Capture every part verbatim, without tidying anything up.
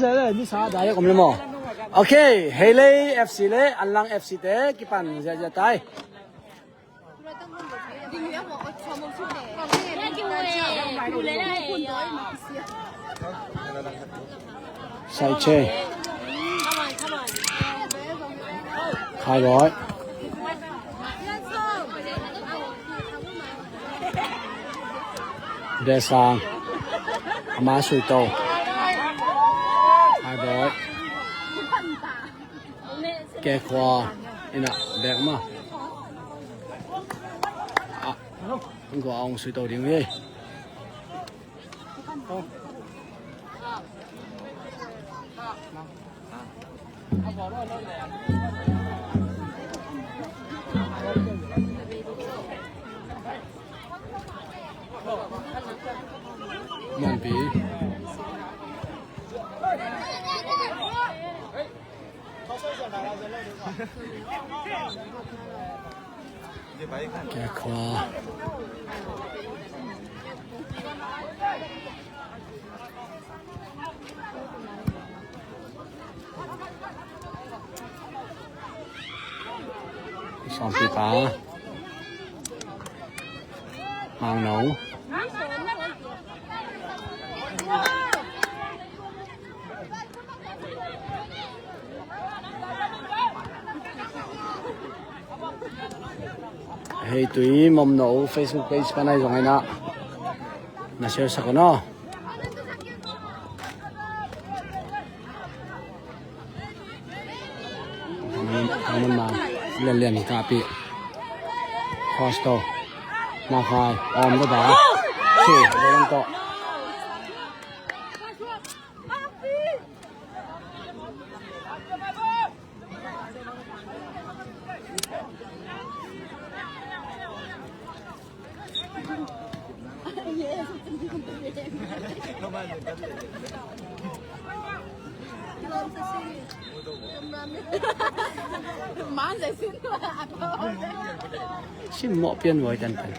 Ni sa dai om le maw? Ok, Heilei F C le Anlang F C te kipan ziahziah tai. Sai che. Khai Bawi. Desang. Ama Sui To. Khai Bawi. Ke Khua. Ina bek ma. Ah, gua ong sui to ding hi. Muanpi. Ke Khua. Sawmpipa. Mangno. Hei tui mom no Facebook page panai zong ina na share sak no. Tangmun ma lian lian kapi. Khosto. Nakhai om da da. Si, dalam to. Sim mawh pian voi tan tan.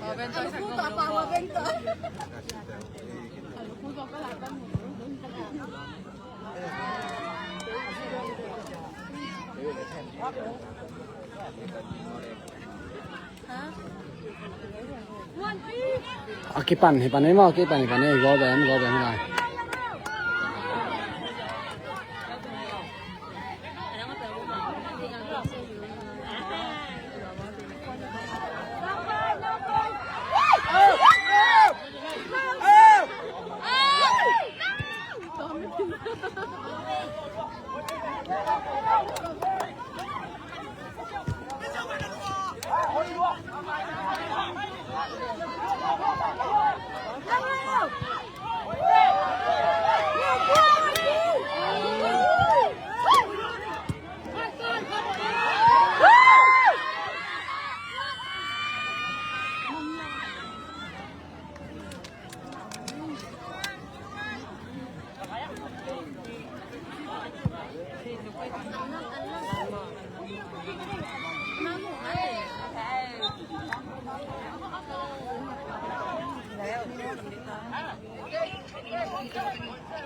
A kipan hi pan ei maw, a kipan hi pan ei, goal ben, goal ben hi lai.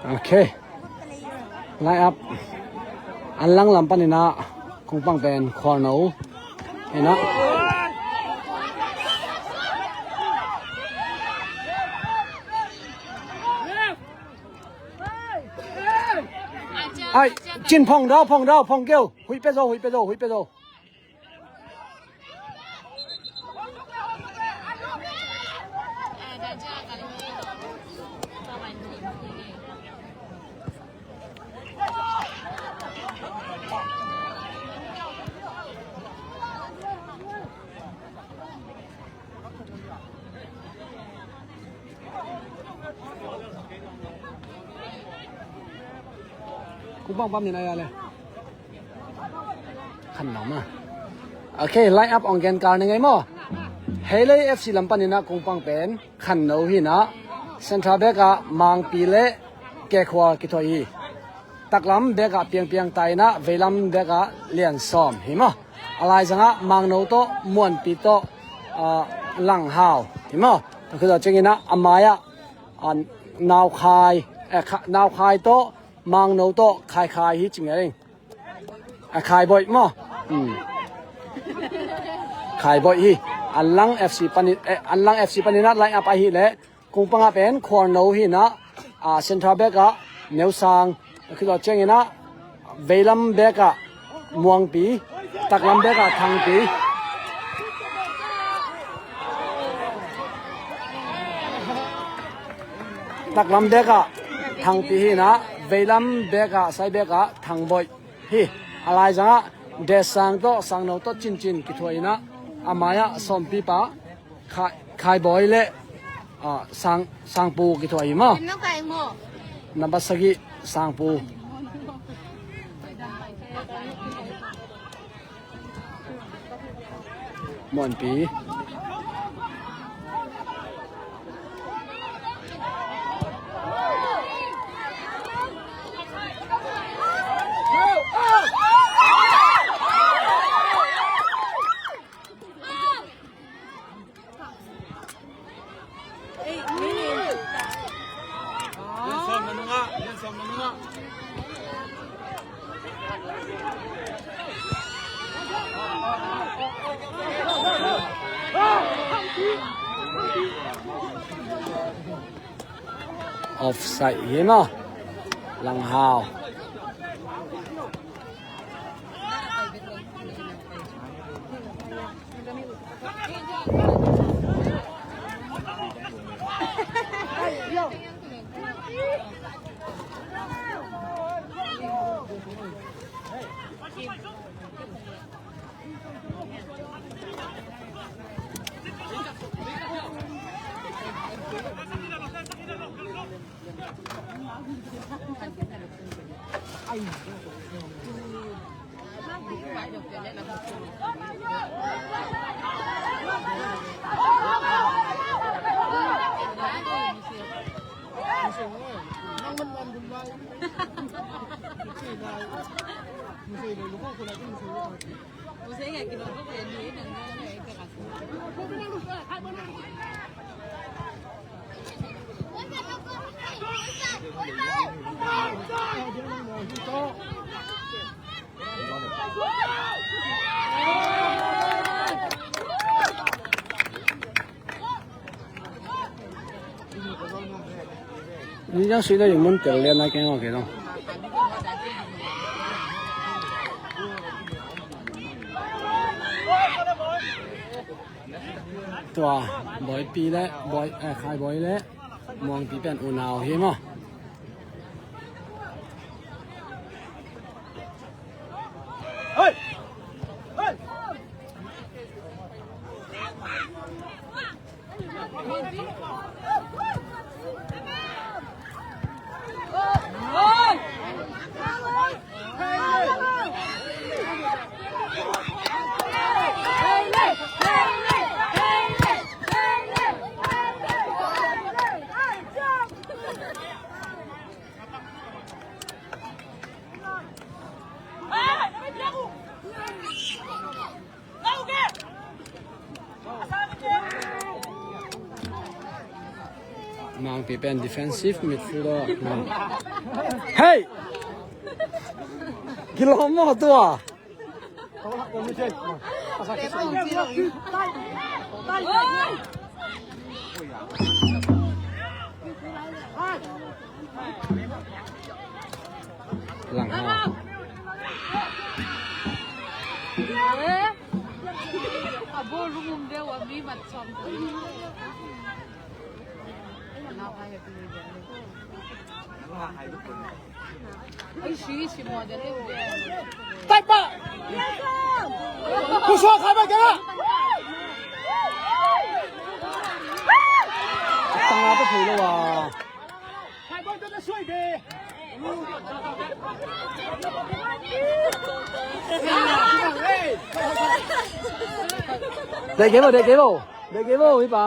Ok. Line up. An lang lam panin ah kong pang pen Khualno hi na. Ai, cin phong dau, phong dau, phong keu. Huih pia zo, huih pia zo, huih pia zo. Kong pang pam ni na ya le. Khan no ma. Ok, line up ong gen kal ni ngei maw. Heilei F C lam panin ah kong pang pen Khan No hi na. Central back ah Mangpi le Kekhua kithoih hi. Taklam back ah Piangpiang, taina veilam back ah Lian Sawm hi maw. A laizang ah Mangno tawh, Muanpi tawh, ah, Lang Hau hi maw. Tua khit zawh ciangin ah a mai ah, ah, Naukhai, eh, Kha-, Naukhai tawh Mangno tawh Khaikhai hi ci nge ding. A, Khaiboih maw? Hmm. Khaiboih hi. Anlang F C panin, eh, Anlang F C panin ah line up ahih leh, kung panga pen Khualno hi in ah, a, centre back ah Neusang, a, khitawh ciangin ah veilam back ah Muangpi, taklam back ah Thangpi. Taklam back ah Thangpi hi in ah, veilam back ah, side back ah Thangboih hi. A laizang ah Desang tawh Sangno tawh Cincin kithuah in ah, a mai ah Sawmpipa, Khai, Khaiboih le, ah, Sang, Sangpu kithuah hi maw? Nambat sagih Sangpu. Muanpi. Offside hi maw? Langhau. Ni jang sui da yung mun tel lian na keng o kei dong. Tua, Boipi le, Boi, eh, Khaiboih le Muangpi pen unau hi maw? Mangpi pen defensive midfielder. Hey! Gilawm maw tua? Lang ha. A bawlung um deuh a mi mat sawm. Ai, si, si mo deuh deuh. Tai pa. Ku suak khai ba kena. Tang a pa thei lo a. Dek game o, dek game o, dek game o, hi pa.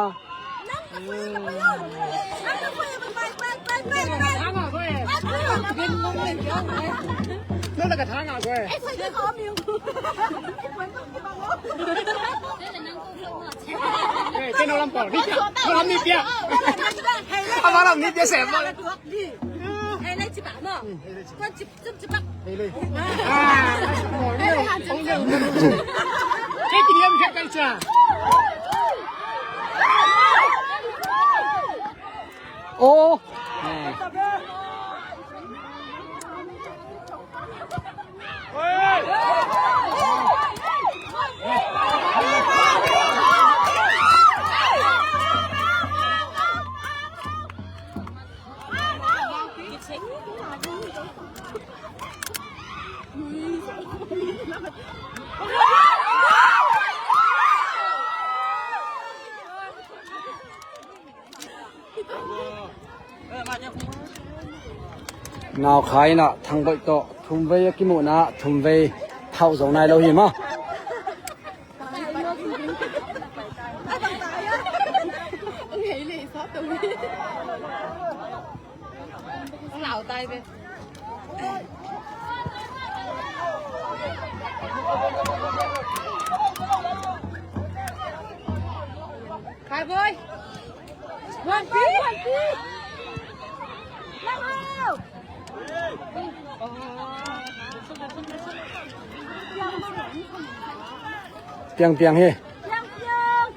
Aw. Nau kha in ah Thangboih tawh thumvei a kimuhna ah thumvei thauh zo nai lo hi maw. Khai boy. Huan pi, huan pi. Lam hau. Piang piang hi. Piang piang.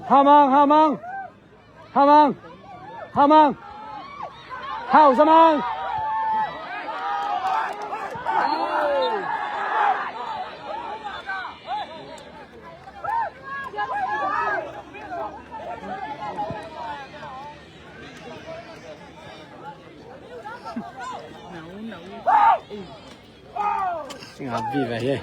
Hamang, hamang. Hamang. Hamang. Hau, samang. Sing a vive hi.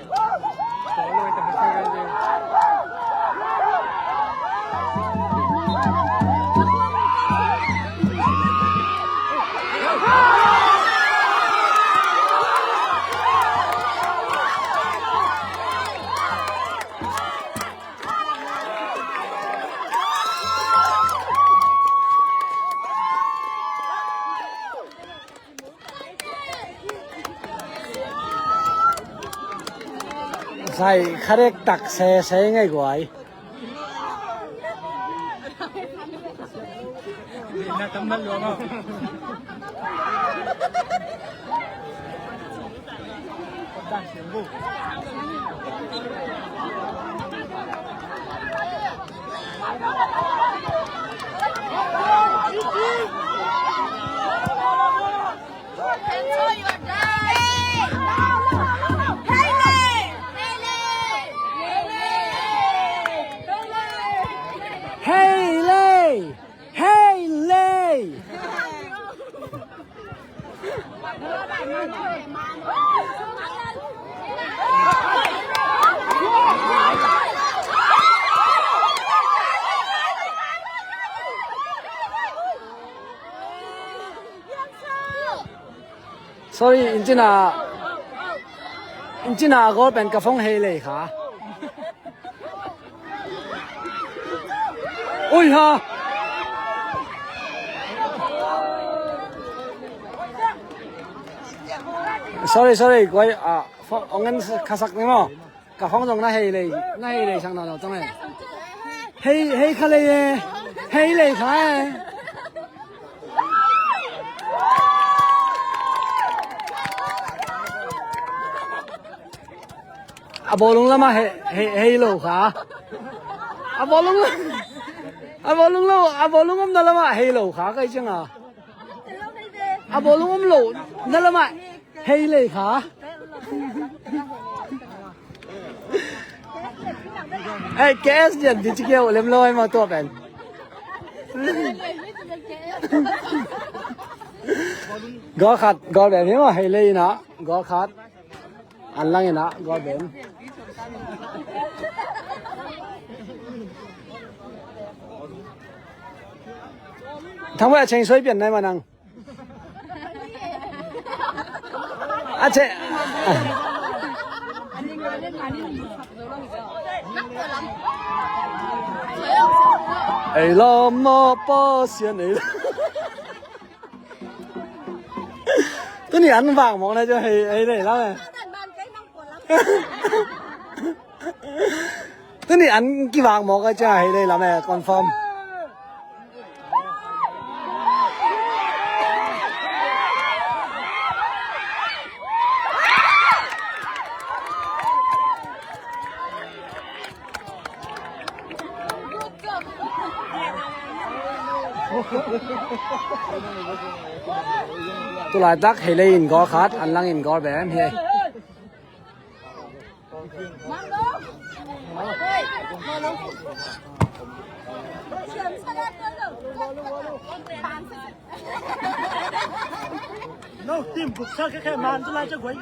Zai kharek tak se se ngei guai. Hei lei! Hei lei! Sorry, in cina, in cina a goal pen ka phone hei lei kha. Ui ha. Sorry, sorry, guai, ah, phone ong en khasak ni maw. Ka phone zong na hei lei, na hei lei sak nawn lo tong e. Hei, hei kha lei e. Hei lei kha e. A bawlung lamah hei, hei, hei lo kha. A bawlung, a bawlung lo, a bawlung omna lamah hei lo kha kai cianga. A bawlung om lo na lamah hei lei kha. Hei, K S lian di ci keu lem lo ai ma tua pen. Goal khat, goal bem hi maw, Heilei in ah goal khat, Anlang in ah goal bem. Thang Vai, a cheng suai pian nai ma nang. A che. Ei lo mo po sian ei lo. Tuni an vak mawk na chu hei, hei lei lam e. Tuni an kivak mawk a chu hei lei lam e, confirm. Tulaitak Heilei in goal khat, Anlang in goal bem hi. No, team buk sa ke ke man tu lai cha guai.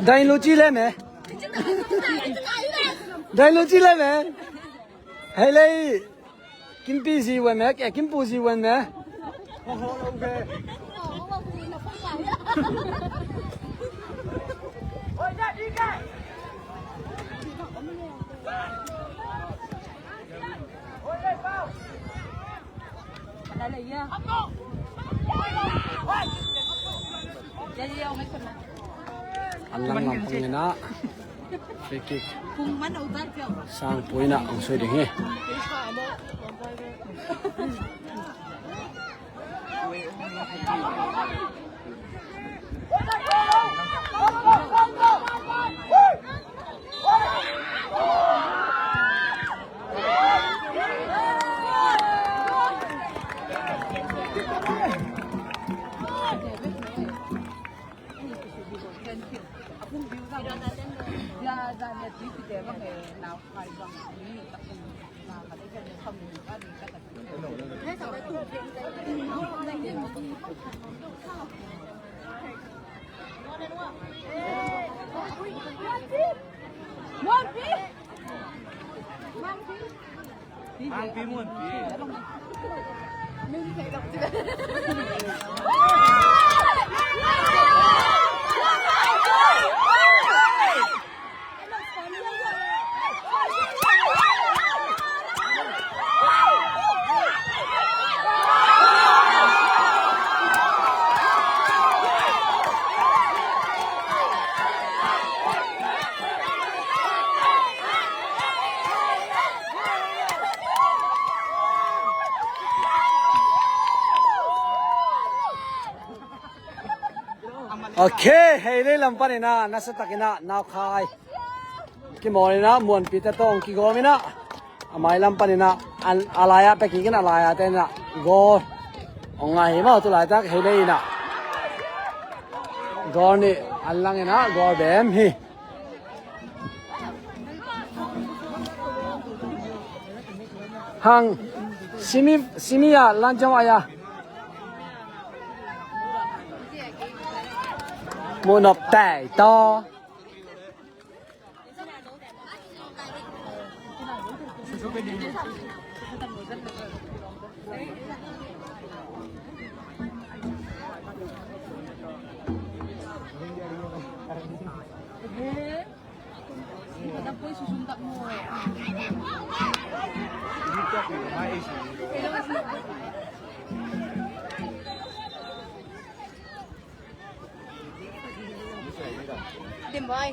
Dai lu chi le me. Dai lu chi le me. Hei lei. Kimpi zi wen me, eh, Kimpu zi wen me. An lang lampang in ah free kick. Sangpu in ah hong sui ding hi. Ok, hei lei lam panin ah nasa takin ah Naukhai kimawl in ah Muanpi te tawh kigawm in ah, a mai lam panin ah, a lai ah pia kik in, a lai ah te in ah goal hong ngah hi maw. Tulaitak hei lei in ah goal nih, An lang in ah goal bem hi. Hang simi, simi a lan jong aya. Mu nop tai to. Dim boy.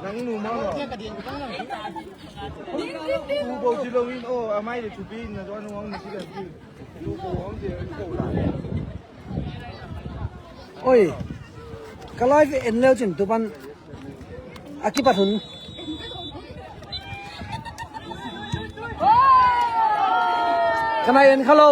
Nang nu maw lo? Tu bo ci lo in, oh, a mai le thupi in na zo, a nu ang na ci kan ci. Tu bo ang ci ko la. Oi, ka live en leu cin tu pan a kipat hun. Ka nai en kha lo.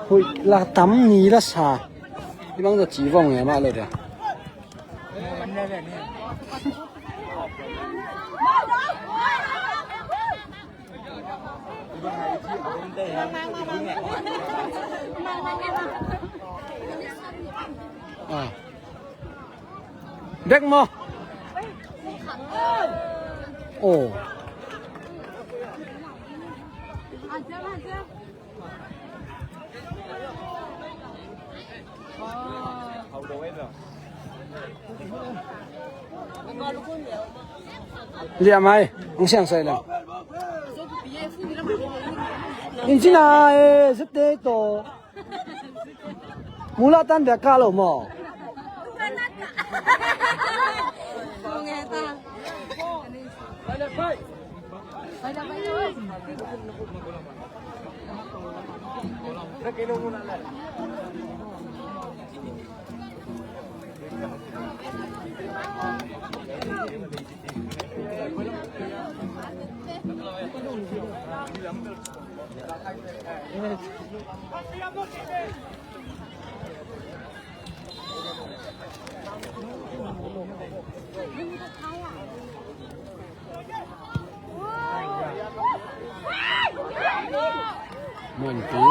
Hui, la tam ni la sa. Hih bang tawh ci vong e mah lo dia. Ah. Bek maw? Oh. Liam ai, ang siang sai lang. Inci na e, zete to. Mula tan dia kah lo maw? Muanpi.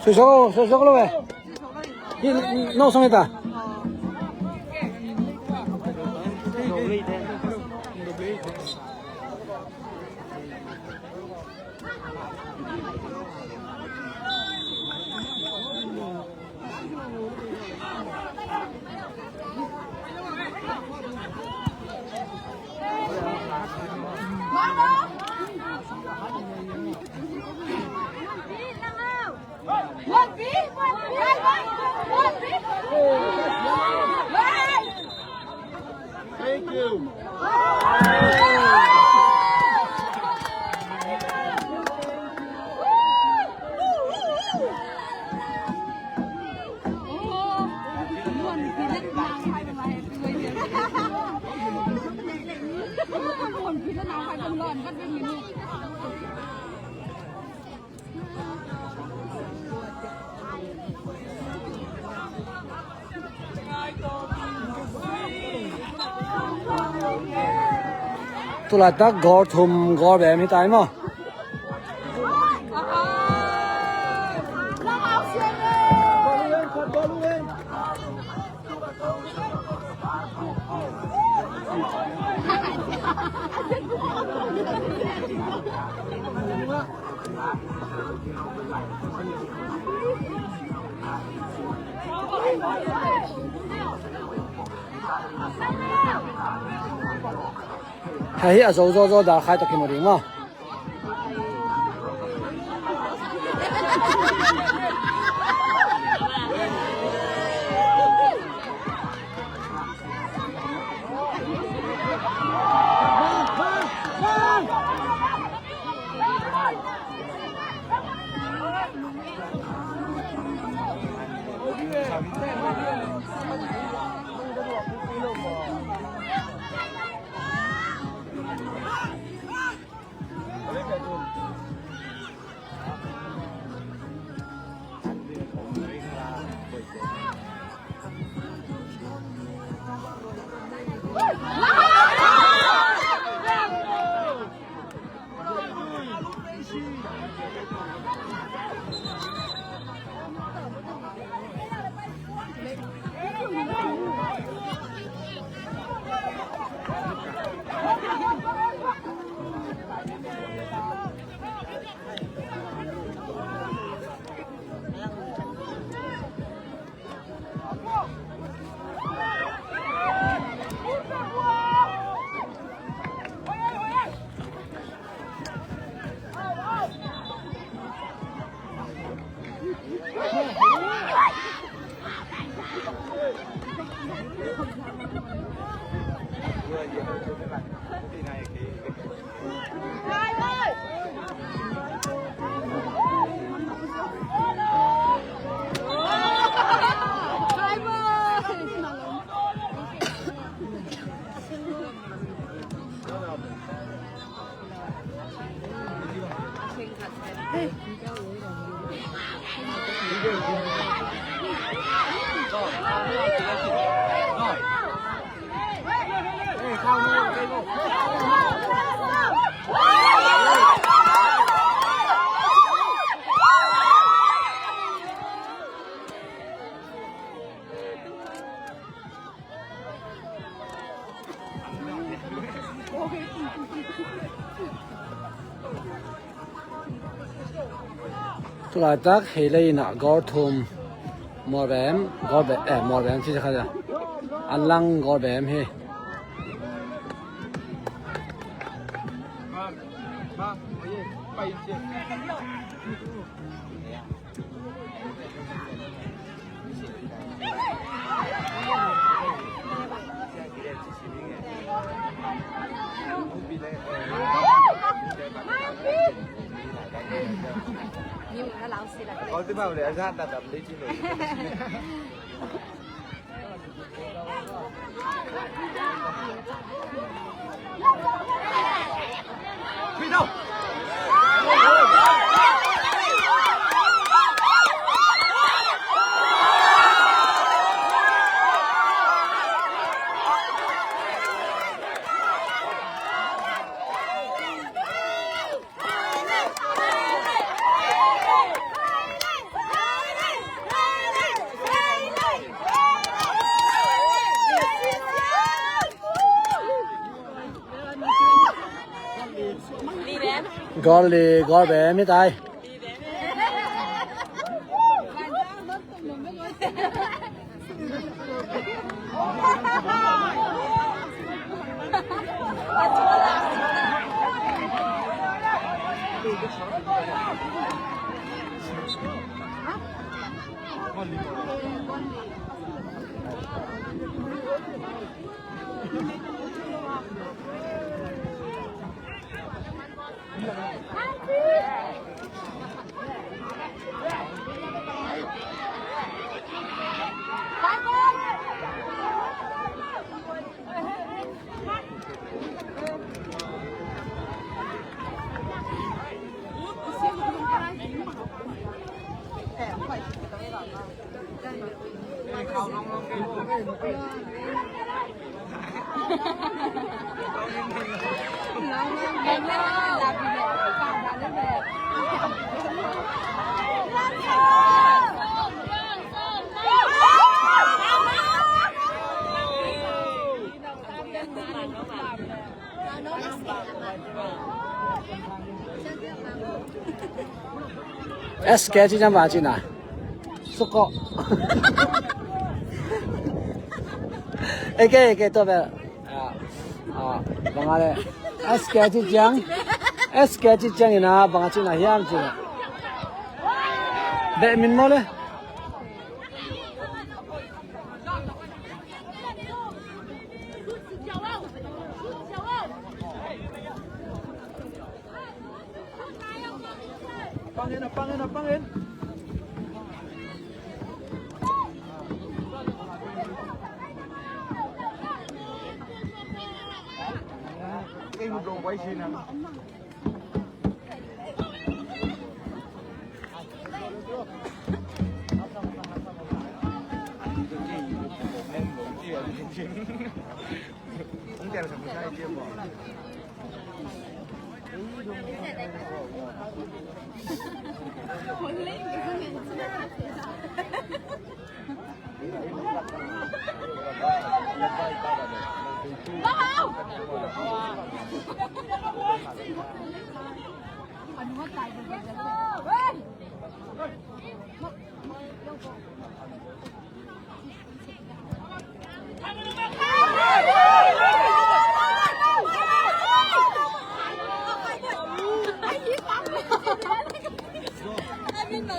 Sosok, sosok lo eh. Hi, no song ita. Tulaitak goal thum, goal bem hi tai maw? Hei hi, a zo zo zo dal khai ta kimu ding maw? Tulaitak hei lei in ah goal thum, Mualbem, goal be-, eh, Mualbem ci kha ja. An lang goal bem hi. Goal li, goal bem hi tai. S K ci ciang bang ci na. Suko. Eke, eke, tua bel. Ah, ah, bang a le. S K ci ciang. S K ci ciang ina, bang a ci na hiam ci na. Beh min maw le. Pangin, pangin, pangin. Kei mu dong bai si na.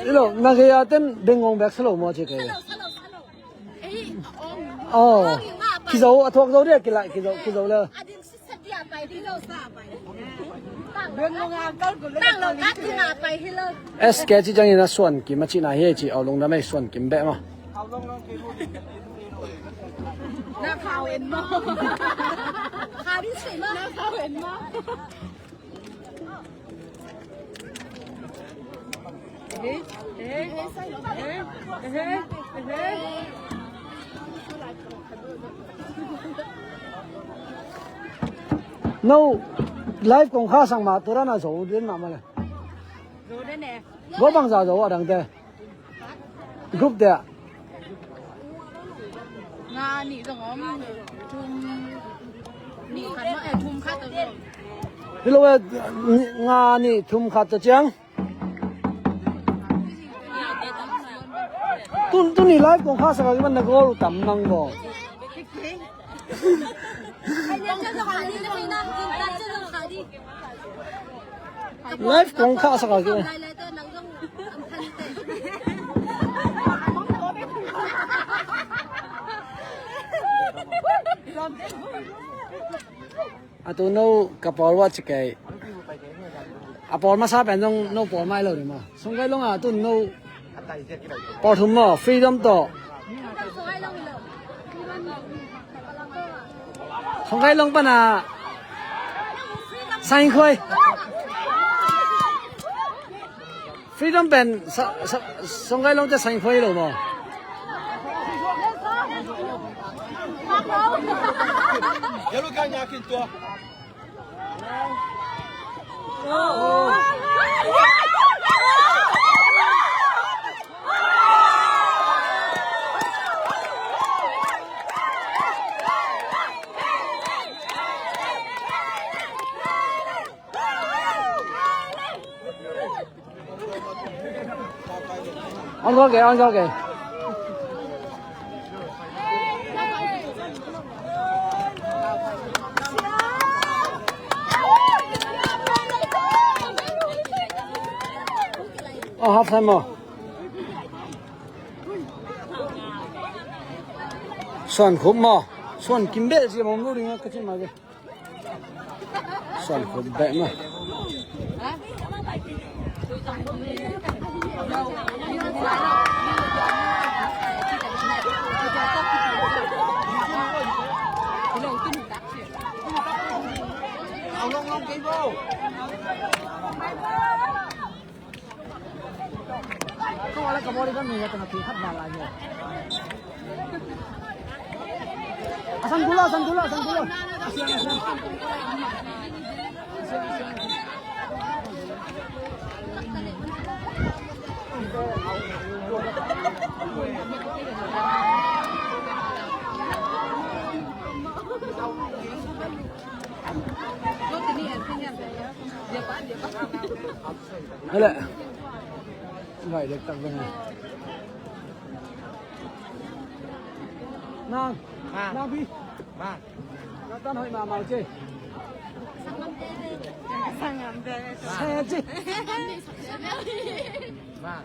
Hello, na kaya ten bengong bek salo mo ci kaya. Oh, kizo, a thuak zo dia, kila, kizo, kizo le. S K ci ciangin a suan kim a cina hi ci, au lungdam ei suan kim beh ma. No, live kong kha sang ma, tura na zo din ma ma le. Go bang za zo a dang te. Group te. Nga nih zong om. Thum nih khat maw, eh, thum khat zong. Hi lo, eh, nga nih thum khat ciang. Tun, tuni live kong kha sak a kiman na goal tam nang bo. Live kong kha sak a kiman. A tu no ka pawl wa ci kei. A pawl masa pen zong no pawl mai lo ni maw. Song kai long a tu no pawl thum maw, Freedom tawh. Song kai long pan a Saing Khuai. Freedom pen sa, sa, Songkai Long te Saing Khuai lo maw? Yellow card nya kin tua. On goal kei, on goal kei. Oh, half time maw. Suan Khup maw. Suan Kim beh sia mawm lo ding a ka cih mah ve. Suan Khup beh mah. Ko wala ka bawli kan mi ya tana pi khat na lai mo. Asan gula, asan gula, asan gula. Hele. Vai dek tak deng. Nang. Mang. Nang pi. Mang. Nang tan hoih mahmah ci. Sangam de. Sangam de. Sangam de. Mang.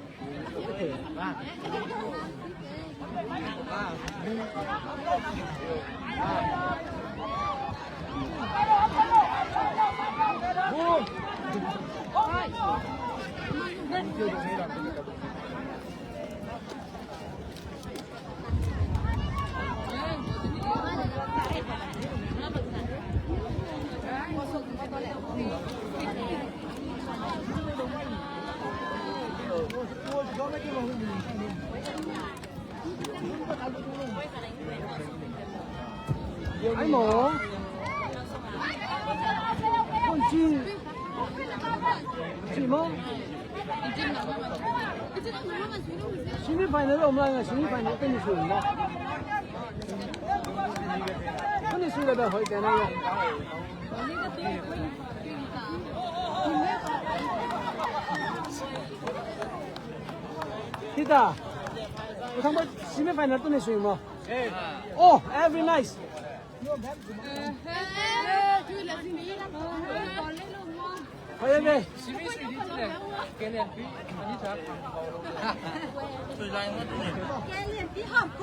Ai maw. Kon ci. Ci maw. Semi final om lai nga, semi final teni sui maw. Teni sui le ba hoih tena ya. Kita. Utang ba semi final teni sui maw. Oh, every nice.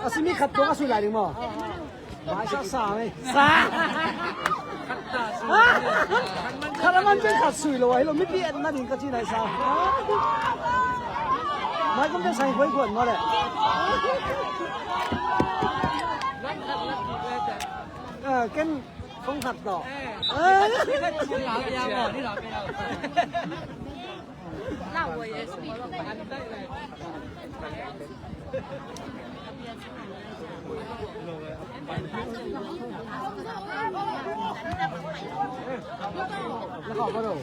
A simi khat tua a sui lai ding maw? Mai sa sa mai sa. Khat a man cin khat sui lo a hi lo mipi etna ding ka ci nai sa. Mai kum te sai khuai khuan maw le. Ken phone khat tawh. Na khawh pa lo.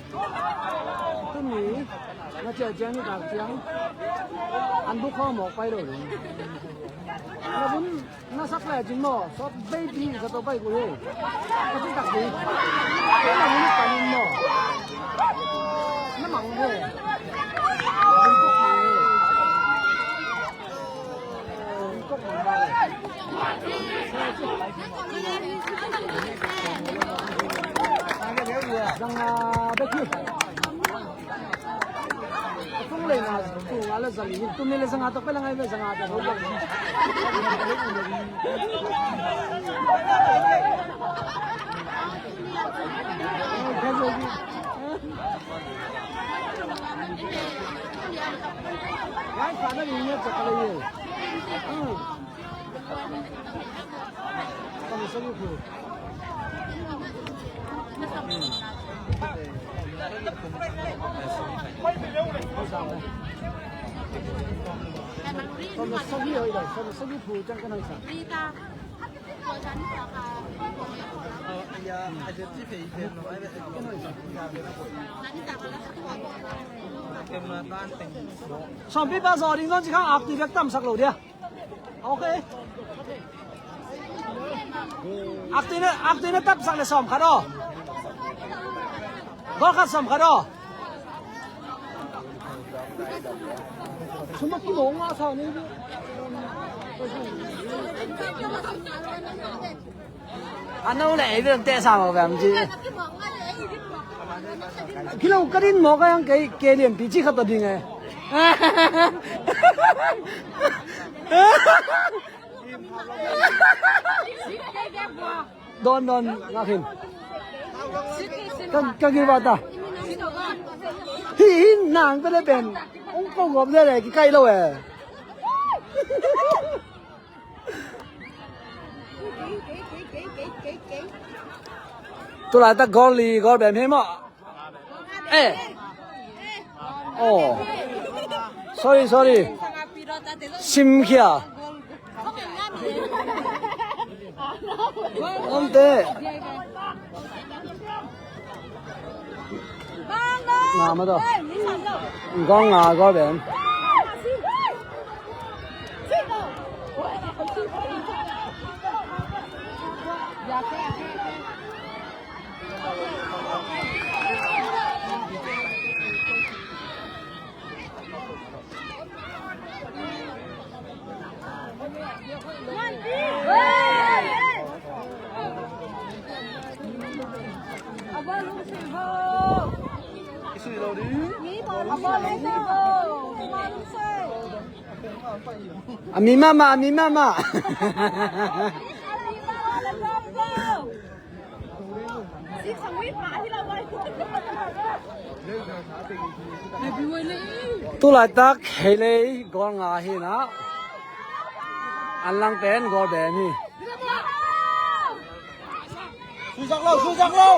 Tuni na ciah ciang ni tak ciang an buk khawng mawk pai lo ding. Na vun na sak le cin maw? Sawt bei ding sa tawh pai kul hi. Ka cin tak ding. Na mang hi panin maw? Na mang hi. Bangkok mang hi. Bangkok mang hi. Zanga bek hi. Tung lei na tung ala zali hin tum lei zanga tak pela ngai zanga tak. Ngai fa na ni ne tak lei. Sawmpi pa zaw ding zawn ci khang ak ti bek tamsak lo dia. Ok. Ak ti na, ak ti na tamsak le sawm khat aw. Gol khat sawm khat aw. Sum a kimawng a sa ni. A no le ei bel teh sa maw bel ci. Kilo ka din maw ka yang kei, kei lianpi ci khat tawh ding e. Dawn dawn ngak hin. Ka, ka gilvah ta. Hih hin nang pele pen hong ko gawp lele kikaih lo e. Tulaitak goal li goal bem hi maw? Eh. Oh. Sorry, sorry. Simkhia. Om te. Nga ma to. Gol nga, gol ben. A mi mahmah, a mi mahmah. Tulaitak Heilei gol nga hi na. An lang pen gol ben hi. Suzak lo, suzak lo.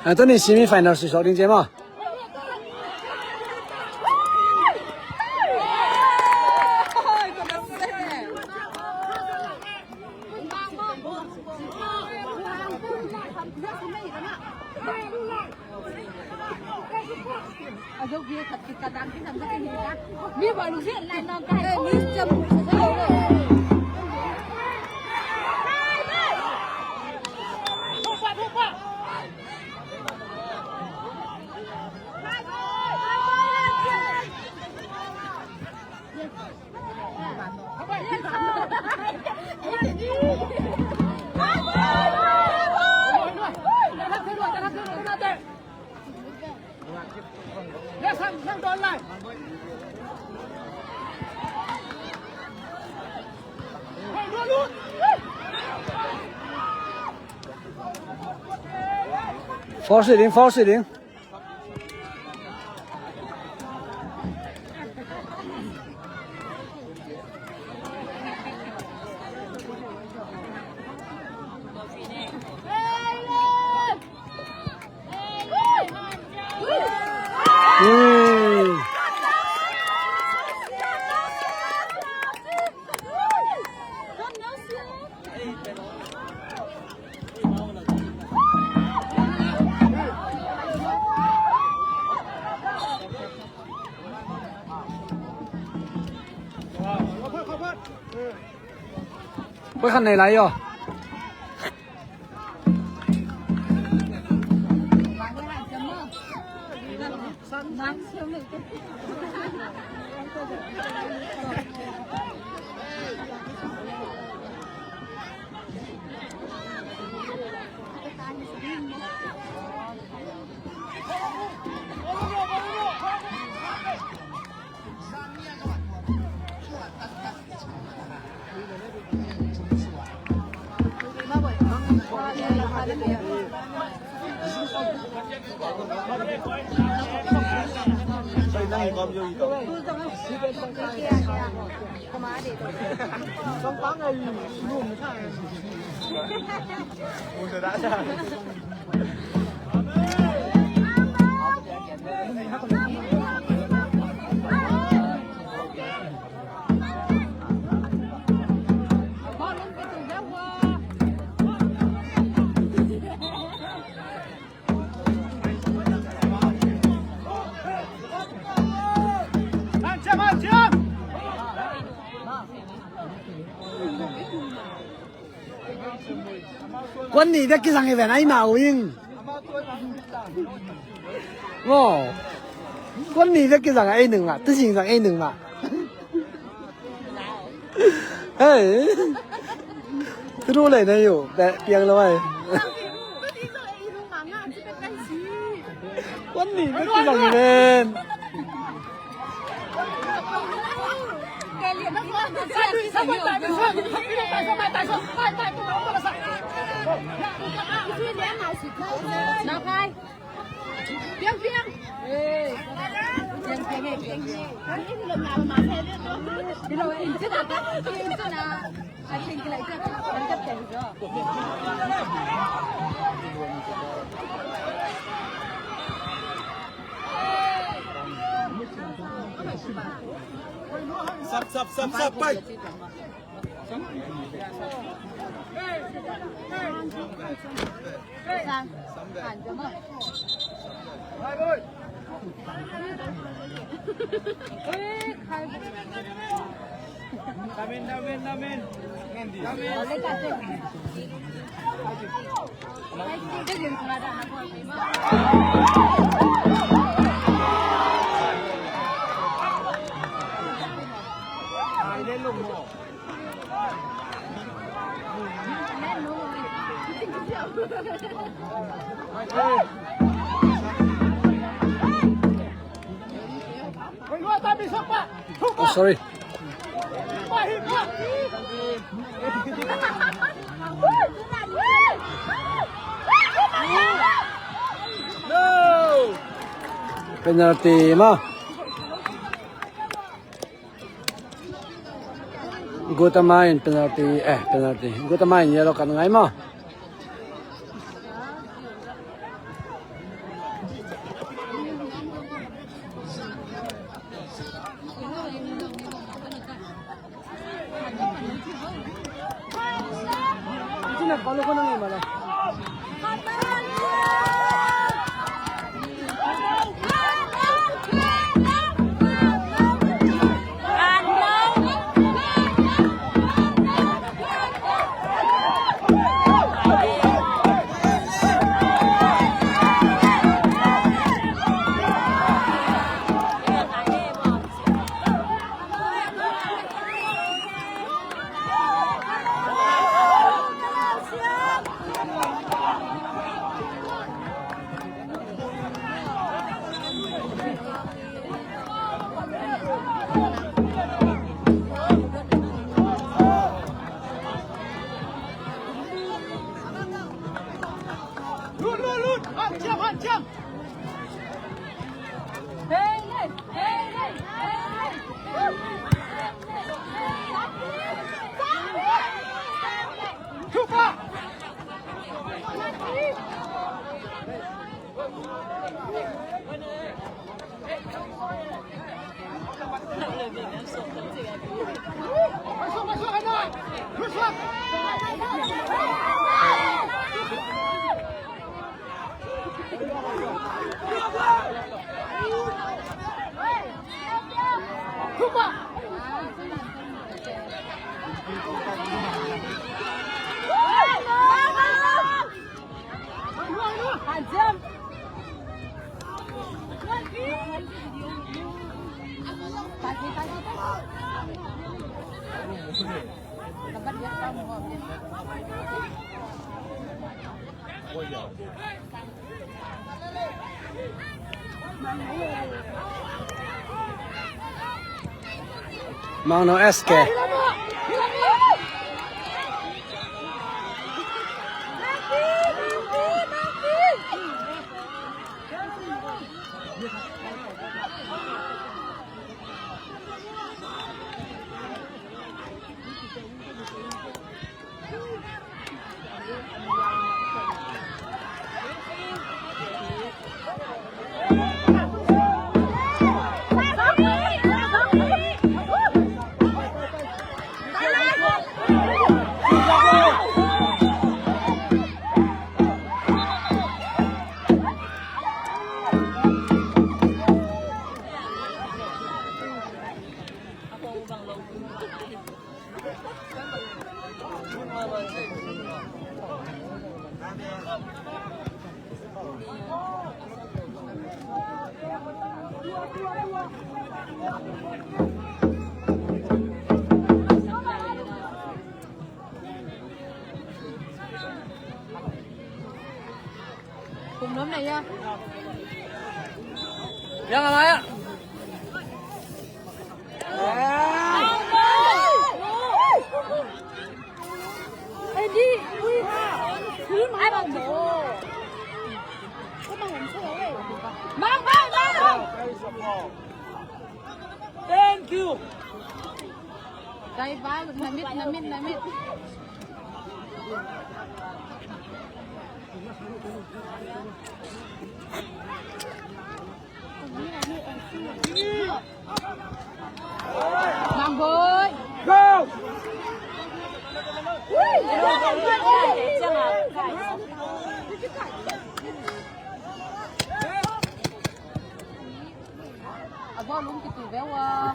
A, tuni semi final sui sawk ding ci maw? Force ding, force ding. Koi khat nei lai aw. Kuan nih bek kizang hi ven ai mau ing. Maw. Kuan nih bek kizang ei ning mah. Tuzing zang ei ning mah. Hei. Turu lei na yo. Piang lo ai. Kuan nih bek kizang hi ven. Sap, sap, sap, sap, pai. Oh, sorry. Penalty maw. Gutama in penalty, eh, penalty. Gutama in yellow card ngai maw. Lut, lut, lut! Hanciam, hanciam! Mangno S K. Cùng lắm này nha. Yang apa ya? Ê, đi, ui, ha. Thứ mà ai bằng bố. Có bằng làm sao vậy? Mang, mang, mang, mang. Thank you. Dai ba, namit, namit, namit. Mang boy. Go! A volume kiti ve ua.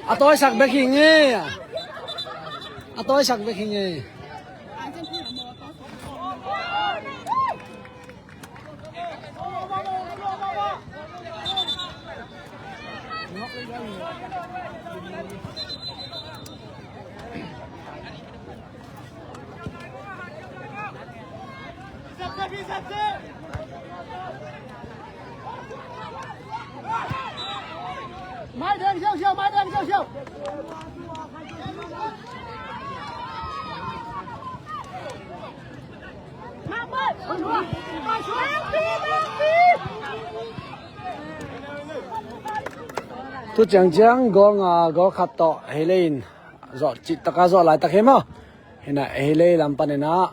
A tawisak bek hi nge. A tawisak bek hi nge. Mai deng siausiau, mai deng siausiau. Tu ciangciang goal nga goal khat tawh Heilei in zawh cih taka zawh laitak hi maw? Hinah Heilei lam paninah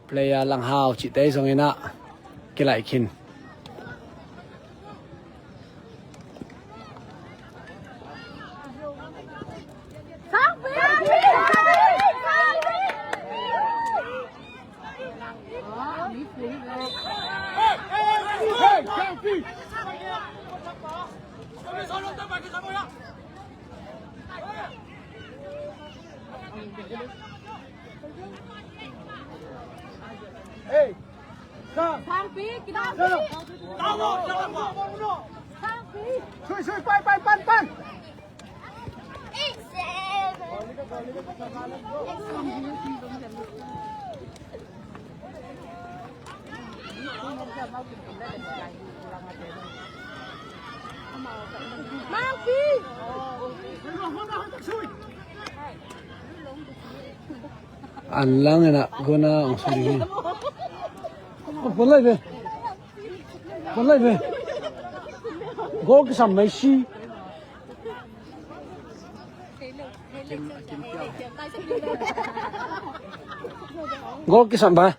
player Langhau cihte zong inah kilaih khin. Hey. Sangpi, kita. Sangpi. Sangpi. Sui, sui, pan, pan, pan, pan. Mangpi. An lang ena gona ong suli. Pon lai ve. Pon lai ve. Gol kisam mai si. Gol kisam ba.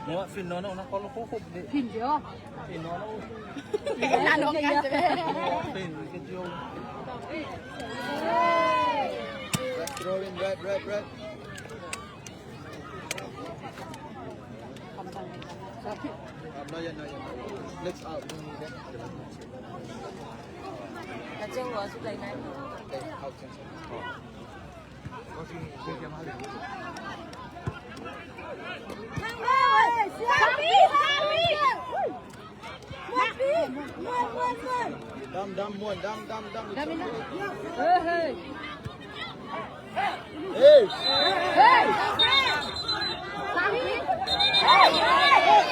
Mo, fin no no na kolo ko ko de. Fin jo. Fin no no. Fin ke jo. Right, throw in, right, right, right. Not yet, not yet, not yet. Next out. Dam, dam, muan, dam, dam, dam. Hey, hey. Hey! Hey, hey.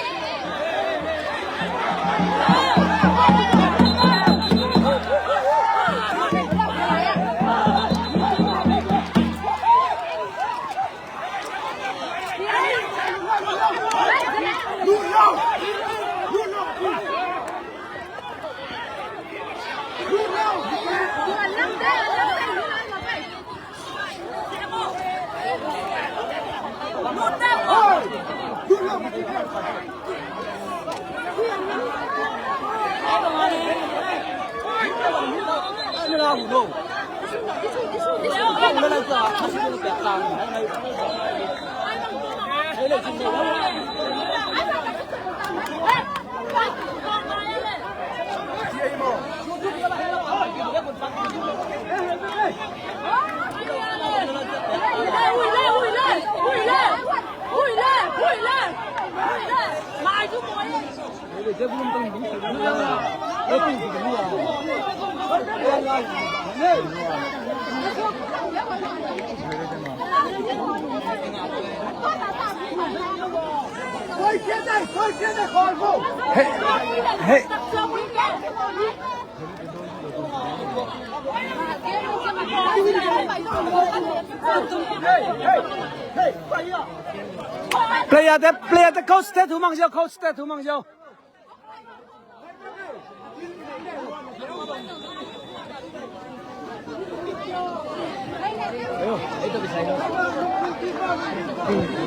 Player te, player te, coach te thu mang ziau, coach te thu mang ziau.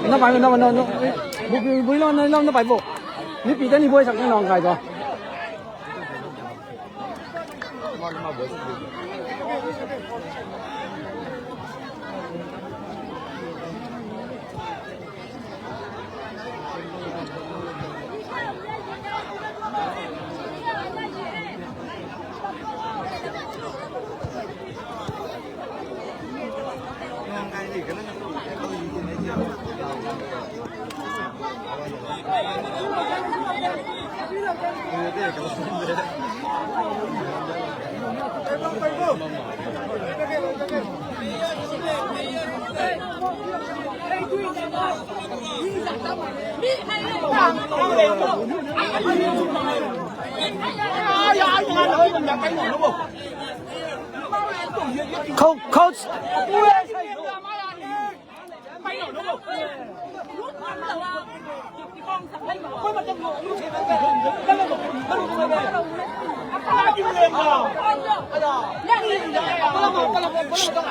Na pai, na, na, na. Buk, buk, na, na, na pai buk. Ni pi te ni buai sak na nong kai to. Coach, coach.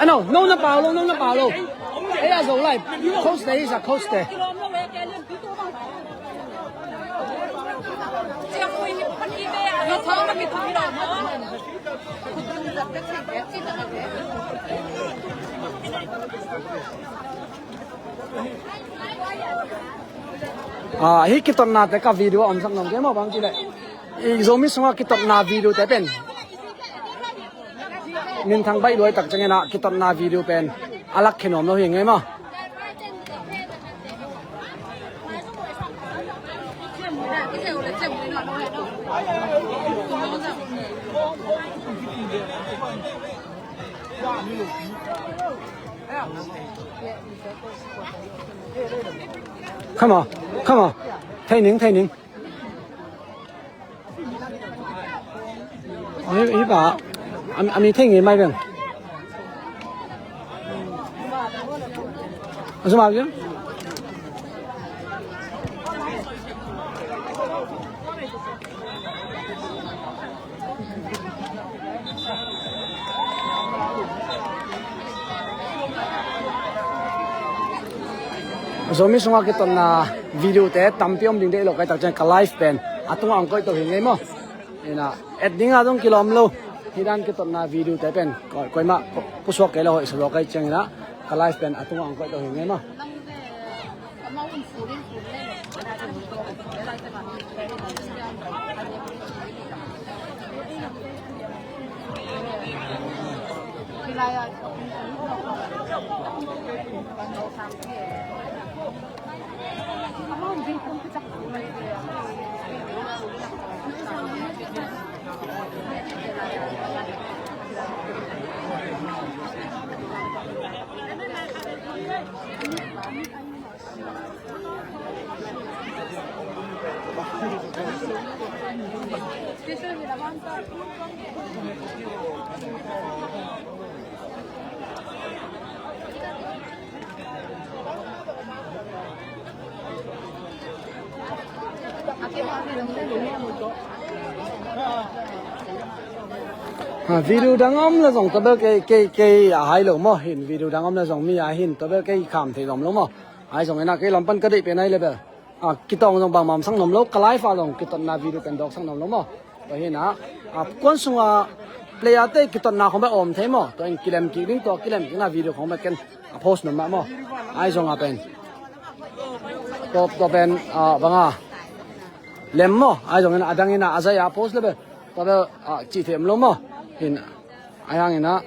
Ano, no na pau lo, no na pau lo. Ei a zo lai, coach te, isa coach te. Ah, hih kitotnate ka video a omsak nuam kei maw, bang ci leh i Zomi sungah kitotna video te pen minthang baih luai tak ciangin ah kitotna video pen a lakkhia nuam lo hi ngei maw. Come on, come on. Thei ning, thei ning. Hi, hi pa. Am, am i thei ngei mai beng. A sum a beng. Zomi sungah kitotna video te tampi om ding deih lo ka hih tak ciang ka live pen a tungah hong koih to hi ngei maw. Ina, et ding a zong kilawm lo. Hih dan kitotna video te pen koi, koimah pu-, pusuak kei lo hoih sa zaw ka hih ciangin ah ka live pen a tungah hong koih to hi ngei maw. Ha, video dang om le zong tua bel kei, kei, kei a hai lo maw, hin video dang om le zong mi a hin tua bel kei kham thei zom lo maw. Ahi zongin ah kei lam pan ka deih pen ahi le bel, ah, kitawng zong bangmah om sak nuam lo, ka live ah zong kitotna video pen dawk sak nuam lo maw. Tua hi in ah, ah, kuan sunga player te kitotna khong bel om thei maw. Tua in kilem kik ding, tua kilem kikna video khong bel ken a post nuam mah maw. Ahi zong a pen, tua, tua pen, ah, banga lem maw. Ahi zongin a dangin ah a zai a post le bel, tua bel, ah, cih thei om lo maw. Hin, ahi hangin ah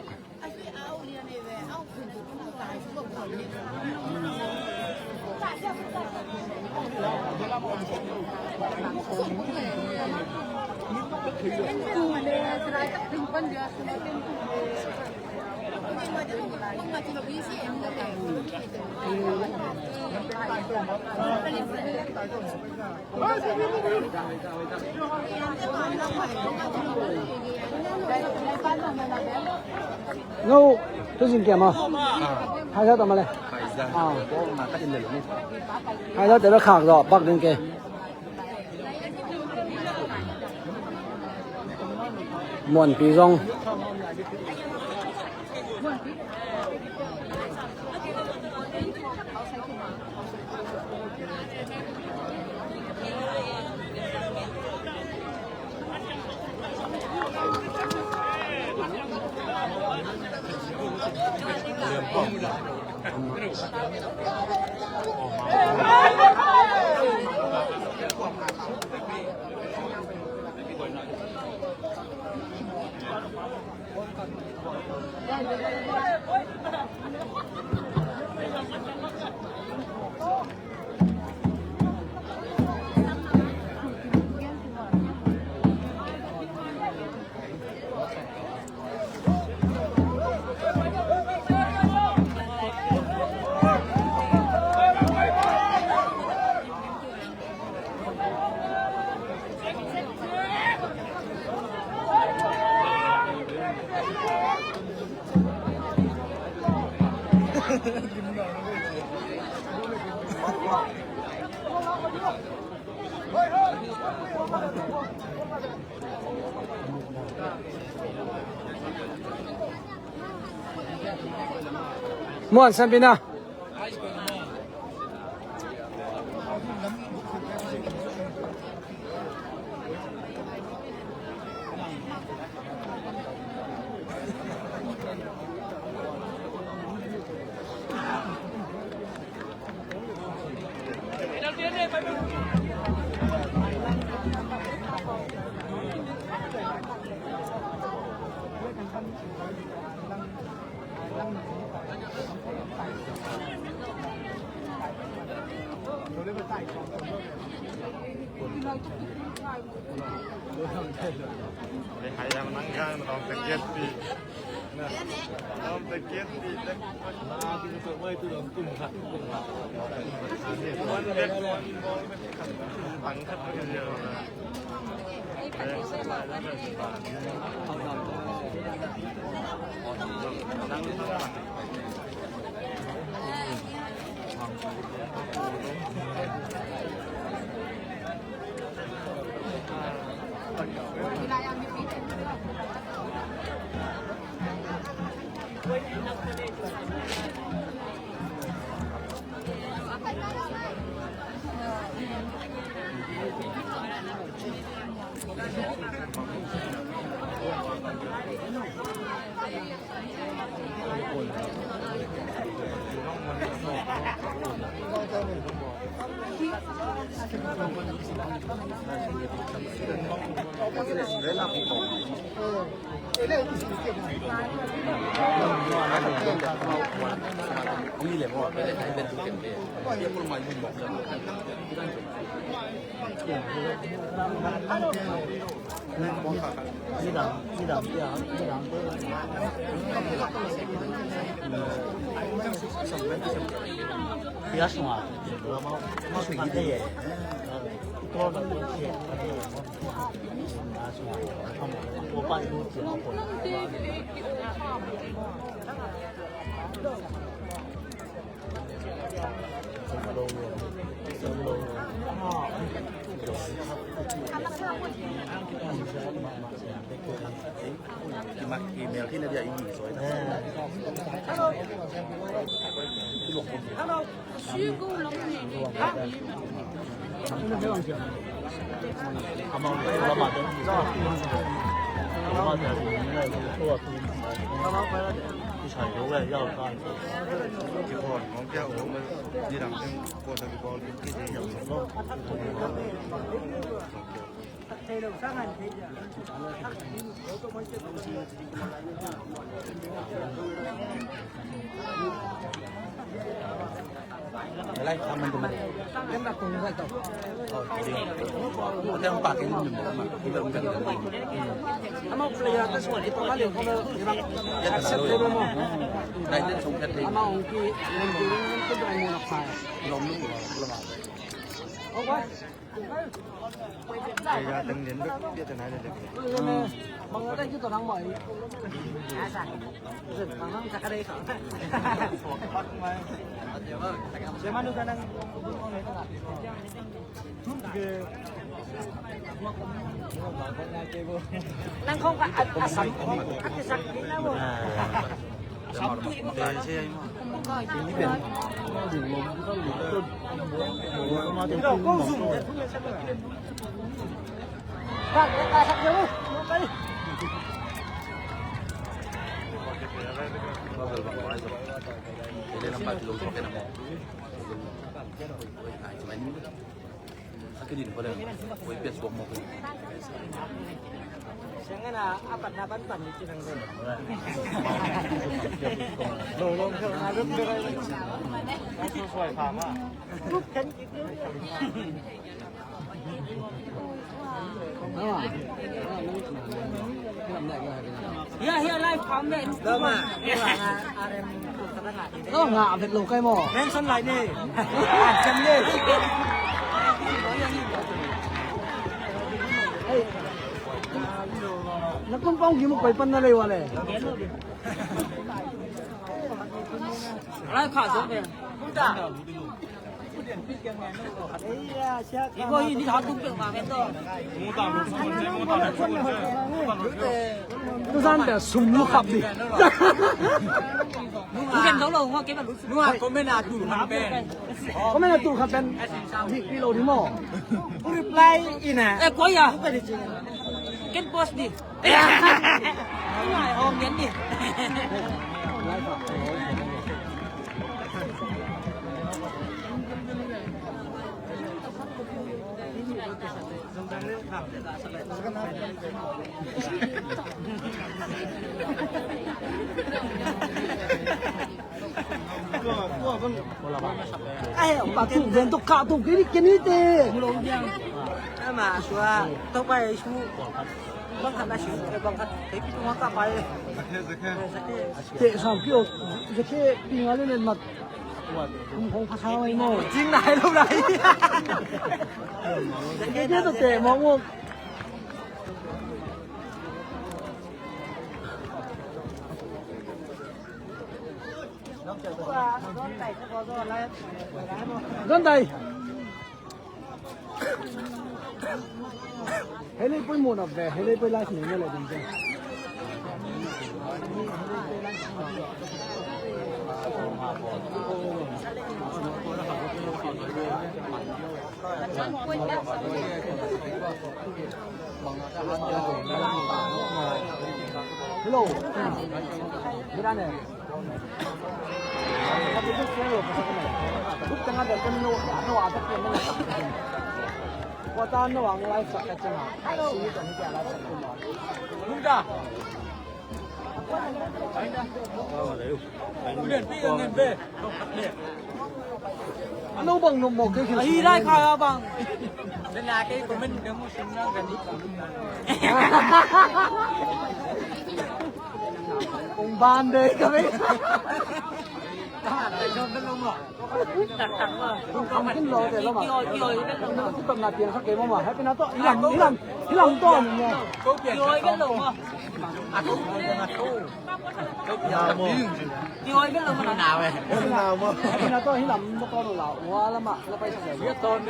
No, tu zin kia ma. Hai za ta ma le. Ah. Hai za te ba khak zo, bak ding ke. Muanpi zong. Muan Sambina. Nang kong ka at asam kong at isak di na mo. Hia, hia, live pham ve. Lo ma. Lo nga vet lo kai mo. Mention lai ni. Sem ni. Hey. Na kung pong gi mo koi pan na lei wa le. Live kha zo ve. Iko hi ni thak tung peuhmah ven tawh. Tuzan dah sum lu khap di. Lu ven tawh lo ngawh kei mah lu sum. Lu ah comment ah tul khap pen. Comment ah tul khap pen. Di, di lo di maw. Reply in ah. Eh, koi ah. Ken post di. Ai, pa tu ven to ka tu kini kini te. Ama sua to pa su. Bang khat na su, bang khat. Te pi tu ka pa. Te sam kio. Te pi ngal le mat. Kum kong pha sao ai mo. Jing nai lo nai. Te te to te mo mo. Don dai. Helei poi mo na ve, helei poi live nei mo le ding. Hello. Uden pi ngen be. Ano bang no mo ke. Ahi lai kha bang. Dena ke comment ke mo sin na gani. Kong ban de kami. Ang kin lo de lo ma. Ito na piang sa kemo ma. Happy na to. Hilam, hilam, hilam to. Kioi vet lo ma. Kioi vet lo ma. Happy na to hilam to ko lo la. Wa la ma. La pai sa.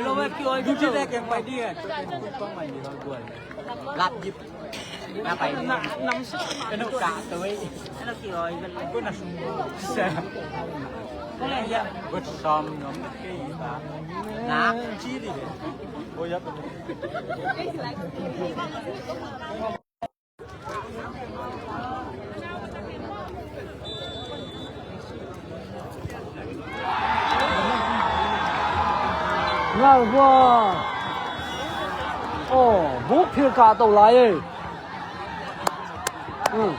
Lo vet kioi vet lo. Lap jip. Nga pai ni. Nam, nam su. Kanu ka tu. Ano kioi vet lo. Ko na sung. Sa. Ko na ya. Ko som nom ke ba. Na chi di. Ko ya. Ngal hua. Oh, buk phil kah to lai e. Hmm.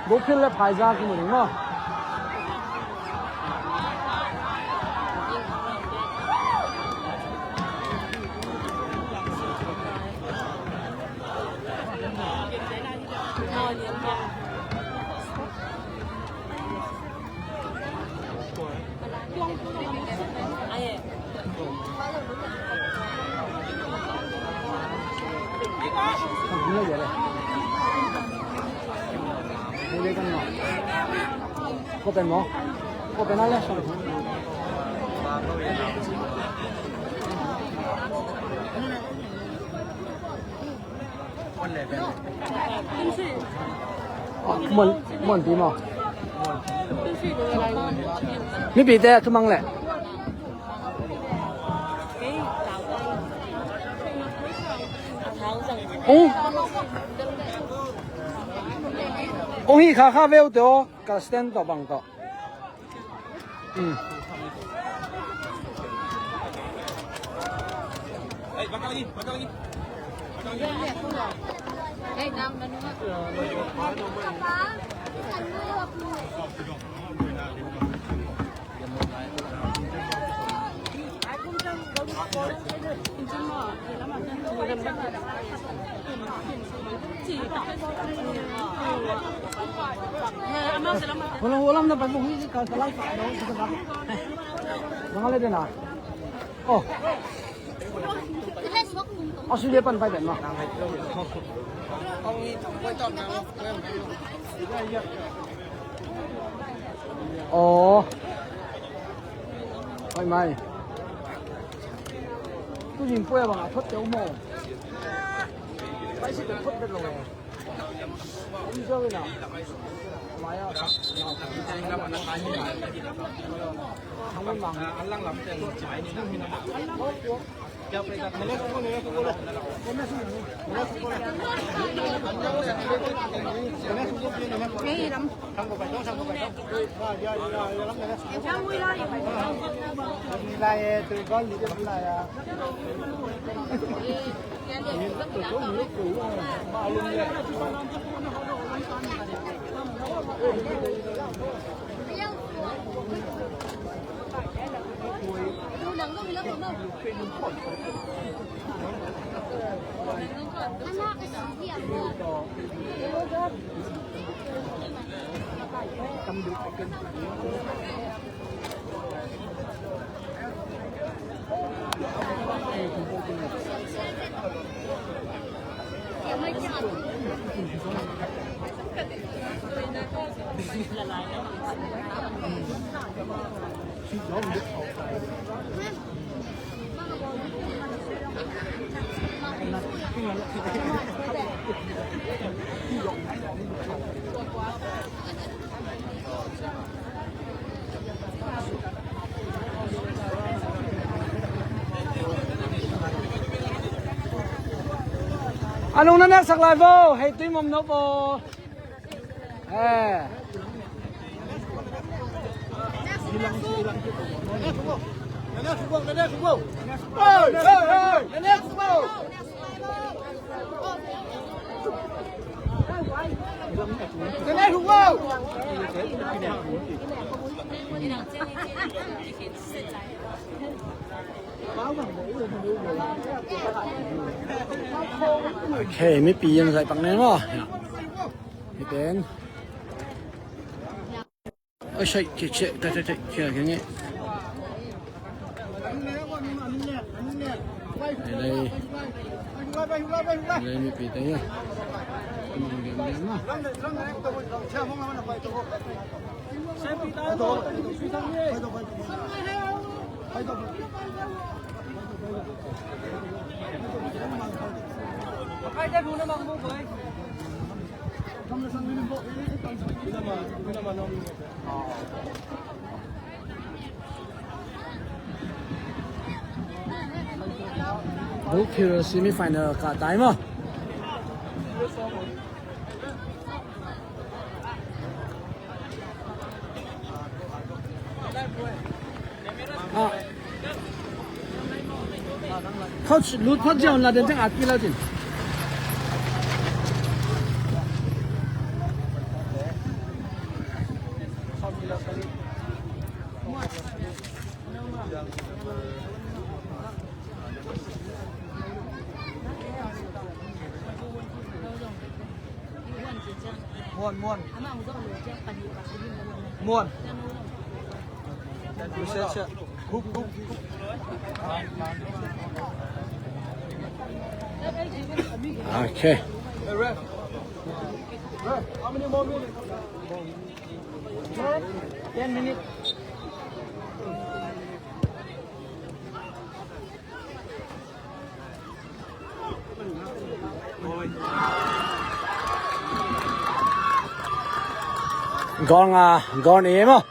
Buk phil le phaizah kimu ding maw. Ko pen mo? Ko pen a le. Muan, muan pi maw? Mipite a thumang leh. Ung, ung hi kha kha veu te aw, ka stand tawh bang tawh. Oh. Australia pan pai pen ma. Oh. Pai mai. Tu jing pue bang a thot teu mo. Pai si thot bet lo. A nung na neksak lai vo, hei tui mom no vo. Eh. Ok, mipi in zaih pak nen maw. Hi pen. Oi, sai, che, che, ta, ta, ta, che, che, che. Lei, lei, lei, mipi te hi. Mang diam diam maw. Buk Hero semi final kah ta hi maw. Ah. Coach, lut phot ziau la den teng at kik lo cin. Muan, muan. Muan. Hup, hup, hup. Okay. Hey, ref. Ref, how many more minutes? Ten minutes. Goal nga, goal nih maw.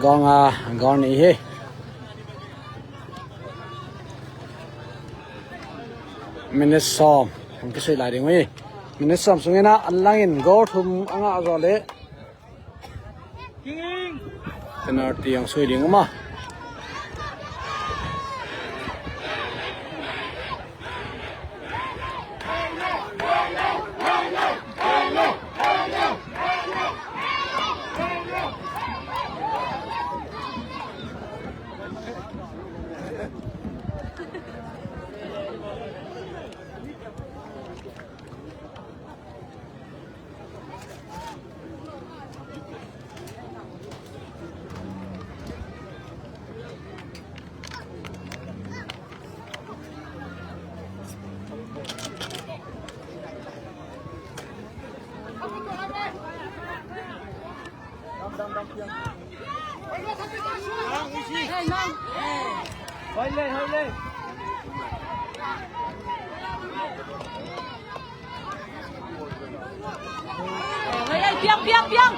Goal nga, goal nih hi. Minute sawm hong kisui lai ding uh hi. Minute sawm sungin ah a langin goal thum a ngah zawh leh penalty hong sui ding uh maw. Piang, piang, piang.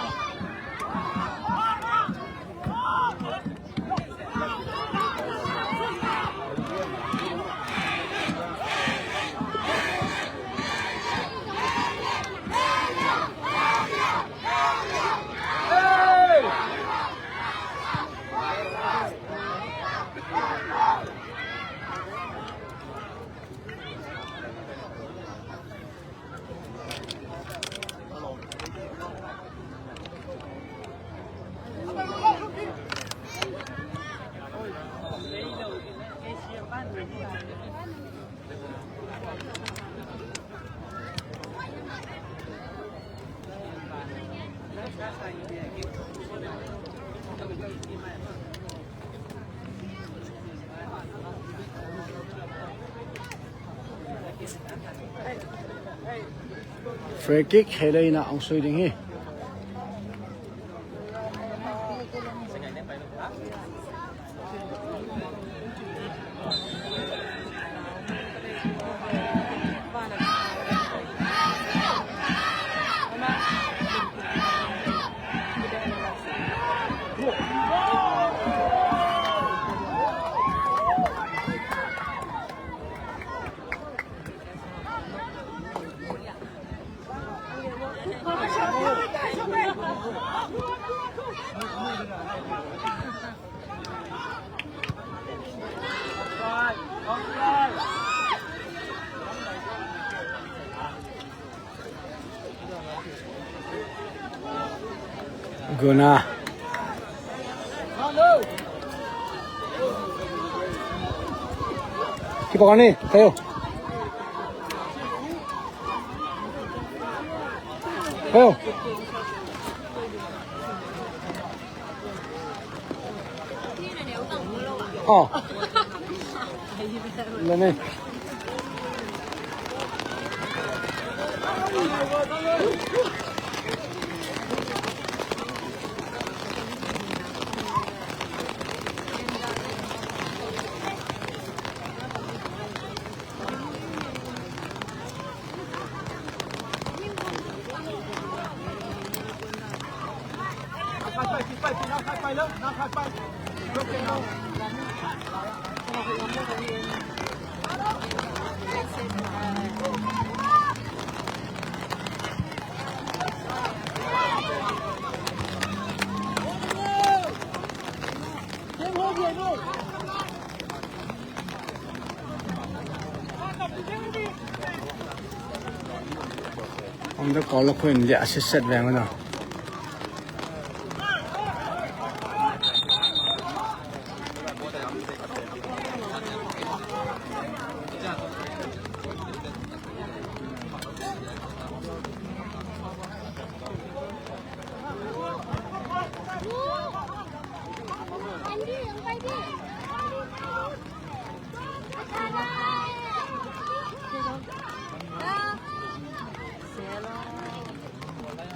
Free kick, Heilei in ah hong sui ding hi. Guna. Kipak ni, kayo. Kayo. Oh. Lene. Om da kol la khuin liah sitset veng una.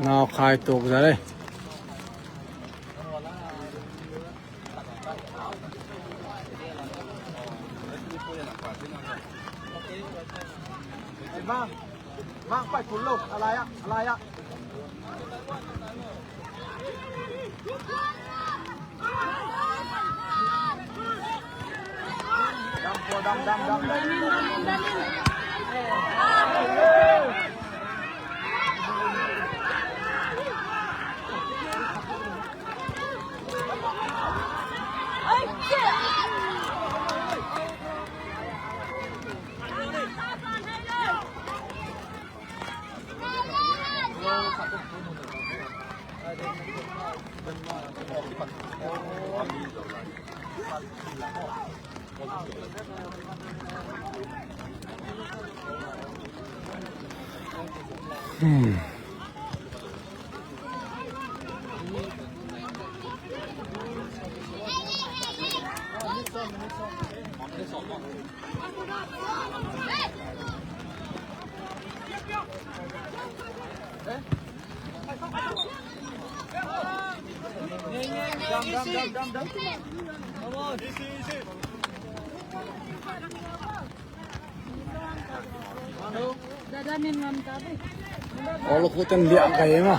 Nau khai tuk za le. Mang, mang, pai kun lo, a lai ah, a lai ah. Hmm. Ol khu ten liah kai ma.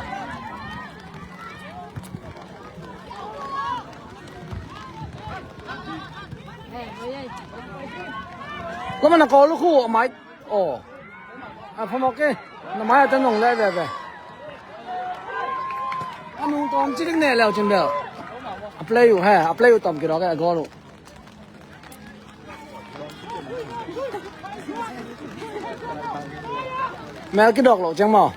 Lama na kol khu mai. Oh. A phamawk e. Na mai a ta nong le veve. A nung tawm cilik ne leu cin bel. A play uh he. A play uh tawm kidawk e a goal uh. Mel kidawk lo ciang maw.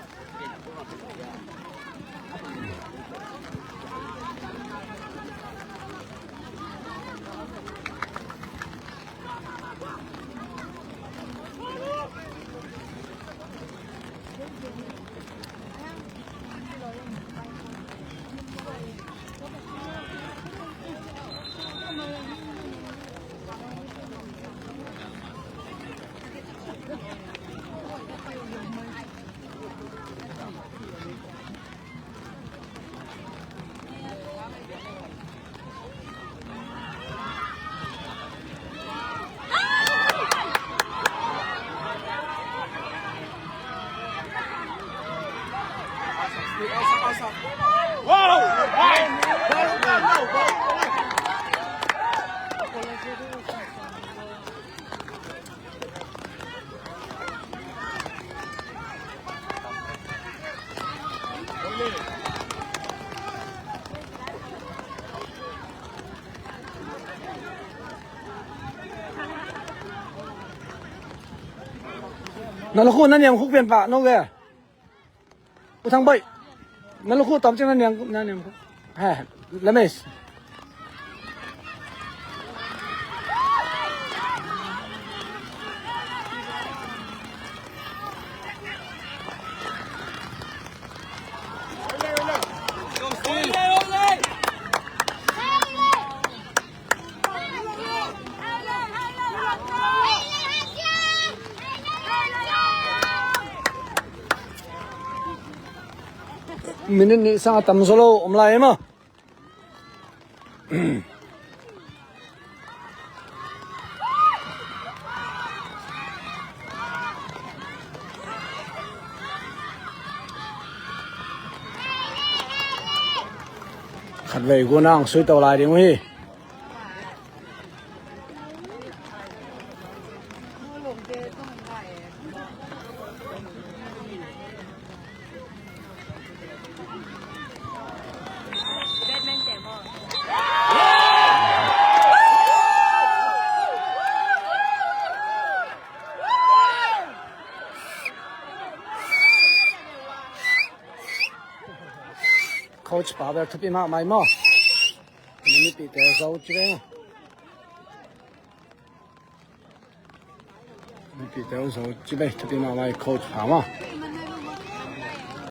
Na lukhu na niam khuk pian pah no ve. U Thang Baih. Na lukhu tawm ciang na niam, na niam khuk. He, Lamis. Minute nih sang a tam zaw lo om lai e maw? Khatvei gun a hong sui to lai ding uh hi. Coach pa bel thupi mahmah hi maw. Mipite zo ci ve. Mipite zo ci ve, thupi mahmah hi coach pa maw.